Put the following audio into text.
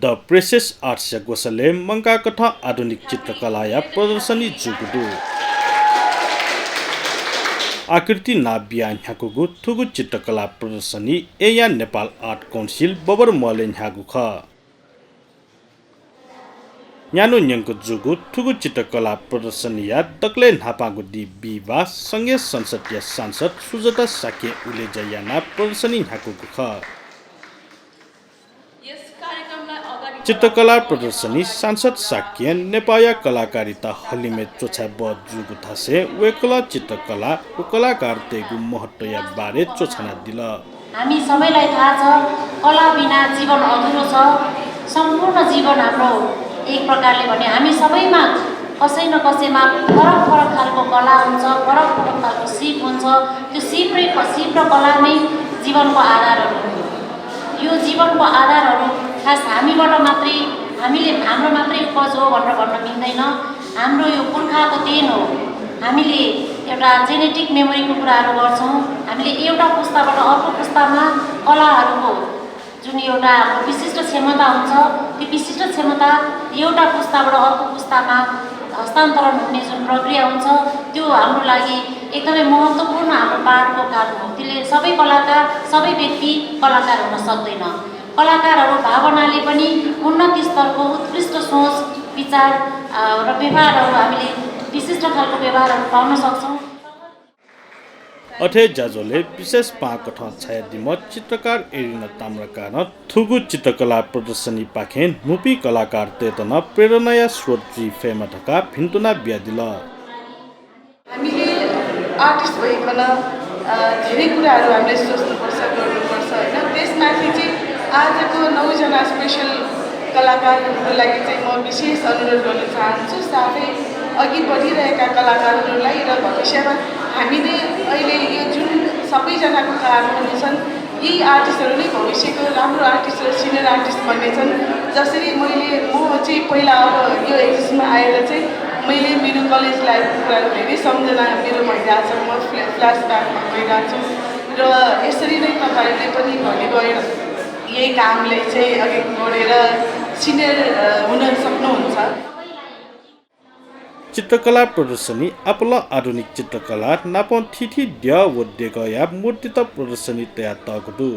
the presses arts गोसले मंका कथा आधुनिक चित्रकला या प्रदर्शनी जुगुदु आकृति नाबिया ह्याकुगु थुगु चित्रकला प्रदर्शनी एया नेपाल आर्ट काउन्सिल बबर मलेन ह्यागु ख न्यानो न्यंको जुगु थुगु चित्रकला प्रदर्शनी या दक्ले नापागु दि बिवा संघीय संसदीय सांसद सुजता साके उले जयाना प्रदर्शनी ह्याकुगु ख चित्रकला प्रदर्शनी सांसद साक्य नेपाया कलाकारिता हलिमे चोछा जुगु थासे वेकला चित्रकला व कलाकार तेगु महत्वया बारे चोछना दिल हामी सबैलाई थाहा छ कला बिना जीवन अधुरो छ सम्पूर्ण जीवन हाम्रो एक प्रकारले भने हामी सबैमा कसै न कसैमा फरक फरक खालको कला हुन्छ फरक फरक खालको सिप हुन्छ त्यो सिप र कला नै जीवनको आधारहरू हो यो जीवनको आधारहरू खास हामीबाट मात्रै हाम्रो मात्रै उपज हो भनेर भन्न मिल्दैन हाम्रो यो पुर्खाको देन हो हामीले एउटा जेनेटिक मेमोरीको कुराहरू गर्छौँ हामीले एउटा पुस्ताबाट अर्को पुस्तामा कलाहरूको जुन एउटा विशिष्ट क्षमता हुन्छ त्यो विशिष्ट क्षमता एउटा पुस्ताबाट अर्को पुस्तामा हस्तान्तरण हुने जुन प्रक्रिया हुन्छ त्यो हाम्रो लागि एकदमै महत्त्वपूर्ण हाम्रो पाठको काम हो त्यसले सबै कलाकार सबै व्यक्ति कलाकार हुन सक्दैन कलाकारहरू भावनाले पनि उन्नत स्तरको उत्कृष्ट सोच विचार र व्यवहारहरू हामीले विशिष्ट खालको व्यवहारहरू पाउन सक्छौँ अथे जाजोले विशेष पाकठ छाया दिम चित्रकार एरिन ताम्रकार थुगु चित्रकला प्रदर्शनी पाखेन मुपी कलाकार तेतन प्रेरणाया स्रोत जी फेमा ढका भिन्तुना ब्यादिल हामीले आर्टिस्ट भइकन धेरै कुराहरू हामीले सोच्नुपर्छ गर्नुपर्छ हैन त्यसमाथि चाहिँ आजको 9 जना स्पेशल कलाकारहरूको लागि चाहिँ म विशेष अनुरोध गर्न चाहन्छु साथै अघि बढिरहेका कलाकारहरूलाई र भविष्यमा हामीले अहिले यो जुन सबैजनाको कलाकारहरू छन् यी आर्टिस्टहरू नै भविष्यको राम्रो आर्टिस्ट र सिनियर आर्टिस्ट बन्नेछन् जसरी म चाहिँ पहिला अब यो एक्जिस्टमा आएर चाहिँ मैले मेरो कलेज लाइफको कुराहरू धेरै सम्झना मेरो भइरहेको छ म फ्ल्यासब्याकमा गइरहेको छु र यसरी नै तपाईँहरूले पनि भोलि गएर यही कामले चाहिँ अघि बढेर सिनियर हुन सक्नुहुन्छ चित्रकला प्रदर्शनी आपला आधुनिक चित्रकला नापन थिथि द्या वद्यक या मूर्ति प्रदर्शनी तयार तगदु